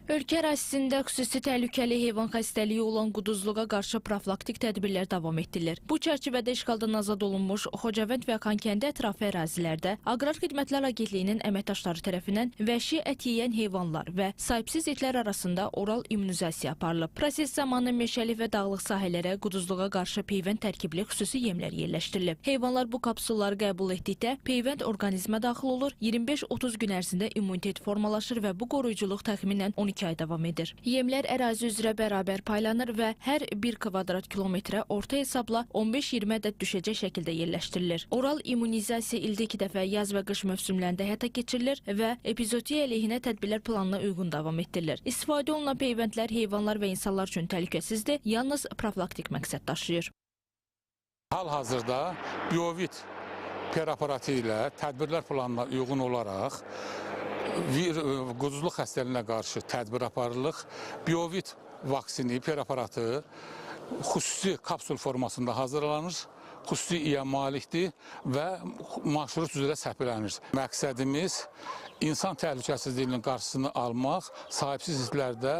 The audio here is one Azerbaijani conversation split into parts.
Ölkə ərazisində xüsusi təhlükəli heyvan xəstəliyi olan quduzluğa qarşı profilaktik tədbirlər davam etdirilir. Bu çərçivədə işğaldan azad olunmuş Xocavənd və Xankəndi ətrafı ərazilərdə Aqrar Xidmətlər Agentliyinin əməkdaşları tərəfindən vəhşi ət yeyən heyvanlar və sahibsiz itlər arasında oral immunizasiya aparılıb. Proses zamanı meşəlik və dağlıq sahələrə quduzluğa qarşı peyvənd tərkibli xüsusi yemlər yerləşdirilib. Heyvanlar bu kapsulları qəbul etdikdə peyvənd orqanizmə daxil olur, 25-30 gün ərzində immunitet formalaşır və bu qoruyuculuq təxminən 12 ay davam edir. Yemlər ərazi üzrə bərabər paylanır və hər 1 kvadrat kilometrə orta hesabla 15-20 ədəd düşəcək şəkildə yerləşdirilir. Oral immunizasiya ildə 2 dəfə yaz və qış mövsümlərində həyata keçirilir və epizootiya əleyhinə tədbirlər planına uyğun davam etdirilir. İstifadə olunan peyvəndlər heyvanlar və insanlar üçün təhlükəsizdir, yalnız profilaktik məqsəd daşıyır. Hal-hazırda Biovit preparatı ilə tədbirlər planına uyğun olaraq quduzluq xəstəliyinə qarşı tədbir aparılır. Biovit vaksini preparatı xüsusi kapsul formasında hazırlanır, xüsusi iya malikdir və marşrut üzrə səpələnir. Məqsədimiz insan təhlükəsizliyinin qarşısını almaq, sahibsiz itlərdə,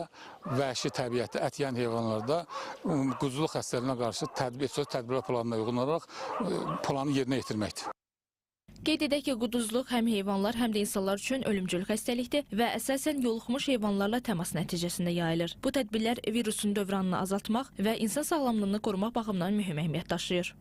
vəhşi təbiətdə, ət yeyən heyvanlarda quduzluq xəstəliyinə qarşı tədbirlər planına uyğun olaraq planı yerinə yetirməkdir. Qeyd edək ki, quduzluq həm heyvanlar, həm də insanlar üçün ölümcül xəstəlikdir və əsasən yoluxmuş heyvanlarla təmas nəticəsində yayılır. Bu tədbirlər virusun dövranını azaltmaq və insan sağlamlığını qorumaq baxımından mühüm əhəmiyyət daşıyır.